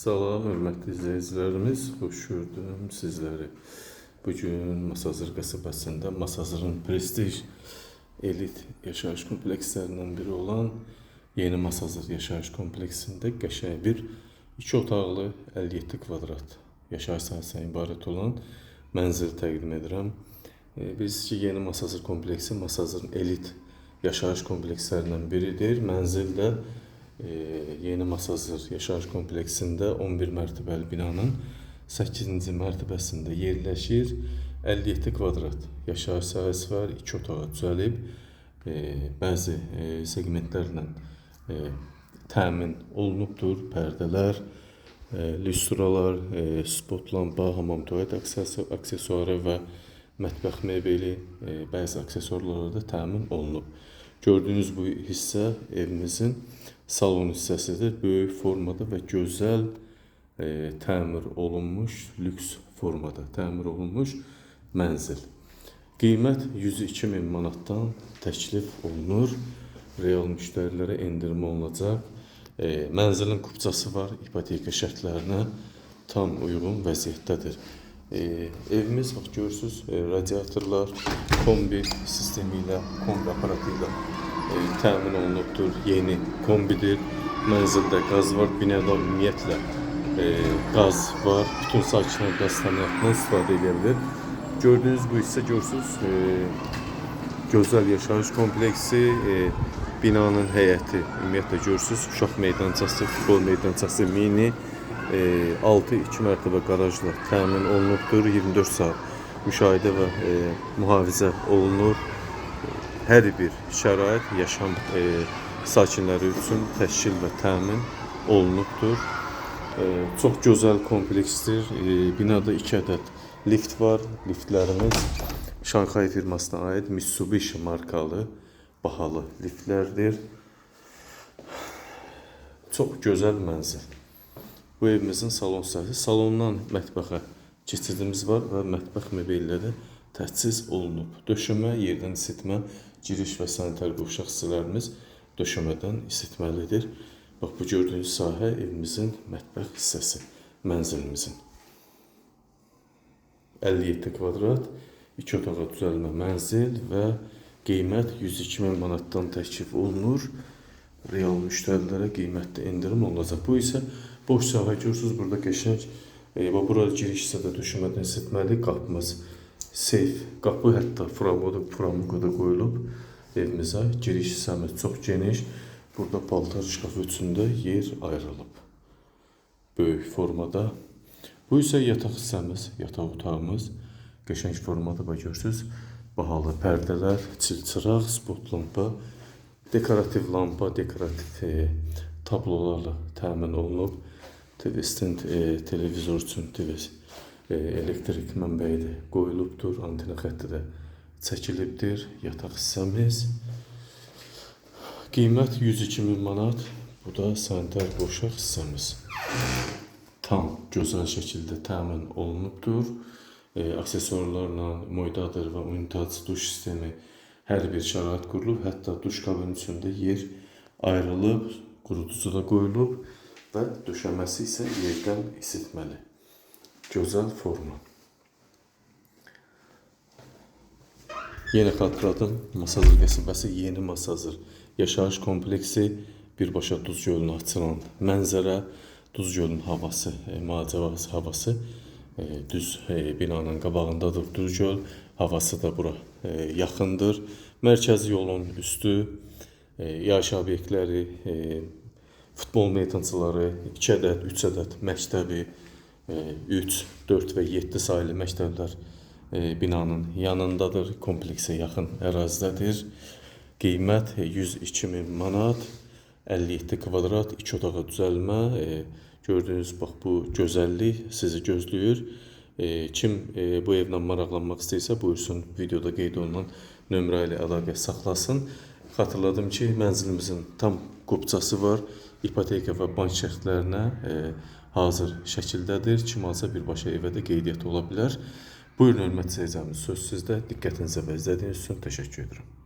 Salam, hörmətli izləyicilərimiz, xoş gördüm sizləri. Bugün Masazır qəsəbəsində Masazırın prestij elit yaşayış komplekslərindən biri olan Yeni Masazır yaşayış kompleksində qəşəng bir 2 otaqlı 57 kvadrat yaşayış sahəsindən ibarət olan mənzil təqdim edirəm. Bilirsiniz ki, Yeni Masazır kompleksi Masazırın elit yaşayış komplekslərindən biridir. Mənzil də Yeni Masazır yaşayış kompleksində 11 mərtəbəli binanın 8-ci mərtəbəsində yerləşir. 57 kvadrat yaşayış sahəsi var, 2 otağa düzəlib, bəzi segmentlərlə təmin olunubdur. Pərdələr, lüstralar, spot lampa, hamam tualet aksesuarı və mətbəx mebeli, bəzi aksesuarlarla da təmin olunub. Gördüyünüz bu hissə evimizin salon hissəsidir. Böyük formada və gözəl təmir olunmuş, lüks formada təmir olunmuş mənzil. Qiymət 102 min manatdan təklif olunur. Real müştərilərə endirim olunacaq. Mənzilin kupçası var, ipoteka şərtlərinə tam uyğun vəziyyətdədir. Evimiz, bax görürsünüz, radiatorlar kombi sistemi ilə, kombi aparatı ilə təmin olunubdur. Yeni kombidir. Mənzildə qaz var, binada ümumiyyətlə qaz var. Bütün sakinlər qaz təminatından istifadə edə bilər. Gördüyünüz bu hissə görürsünüz, gözəl yaşayış kompleksi, binanın həyəti ümumiyyətlə görürsünüz, uşaq meydançası, futbol meydançası mini, 6 2 mərtəbə qarajla təmin olunubdur. 24 saat müşahidə və mühafizə olunur. Hər bir şərait yaşam sakinləri üçün təşkil və təmin olunubdur. Çox gözəl kompleksdir. Binada 2 ədəd lift var. Liftlərimiz Şanxay firmasına aid Mitsubishi markalı bahalı liftlərdir. Çox gözəl mənzil. Bu evimizin salon hissəsi. Salondan mətbəxə keçidimiz var və mətbəx mebeli ilə də təchiz olunub. Döşəmə, yerdən isitmə, giriş və sanitar qovşaq hissələrimiz döşəmədən isitməlidir. Bax, bu gördüyünüz sahə evimizin mətbəx hissəsi, mənzilimizin. 57 kvadrat, 2 otağa düzəlmə mənzil və qiymət 102 min manatdan təklif olunur. Real müştərilərə qiymətdə endirim olunacaq. Bu isə boş sahə görürsünüz, burada qəşəng, bax, bura giriş hissə də döşəmədən isitməli, qapımız seyf qapı, hətta framuqa da qoyulub evimizə. Giriş hissəmiz çox geniş. Burada paltar şkafı üçün də yer ayrılıb. Böyük formada. Bu isə yataq hissəmiz, yataq otağımız. Qəşəng formada bax görürsünüz. Bahalı pərdələr, çilçıraq, spot lampa, dekorativ lampa, dekorativ tablolarla təmin olunub. TV stand, televizor üçün TV elektrik mənbəyi də qoyulubdur. Antena xətti də çəkilibdir. Yataq hissəmiz. Qiymət 102 min manat. Bu da sanitar qovşaq hissəmiz. Tam gözəl şəkildə təmin olunubdur. Aksesuarlarla moydadır və unitaz duş sistemi, hər bir şərait qurulub. Hətta duş kabini üçün də yer ayrılıb, quruducu da qoyulub və döşəməsi isə yerdən isitməli. Gözəl forma. Yenə xatırladım, Masazır qəsəbəsi Yeni Masazır yaşayış kompleksi, birbaşa Duz Gölünə açılan mənzərə, Duz Gölünün havası, müalicə havası düz binanın qabağındadır. Duz Göl havası da bura yaxındır. Mərkəzi yolun üstü, yaşayış obyektləri, futbol meydançaları, 2 ədəd, 3 ədəd məktəbi, 3, 4 və 7 saylı məktəblər binanın yanındadır, kompleksə yaxın ərazidədir. Qiymət 102 min manat, 57 kvadrat, 2 otağa düzəlmə. Gördüyünüz bax bu gözəllik sizi gözləyir. Kim bu evlə maraqlanmaq istəyirsə, buyursun videoda qeyd olunan nömrə ilə əlaqə saxlasın. Xatırladım ki, mənzilimizin tam kupçası var. İpoteka və bank şərtlərinə hazır şəkildədir. Kim alsa birbaşa evə də qeydiyyat ola bilər. Buyurun, hörmətli izləyicilərimiz, söz sizdə. Diqqətinizə və izlədiyiniz üçün təşəkkür edirəm.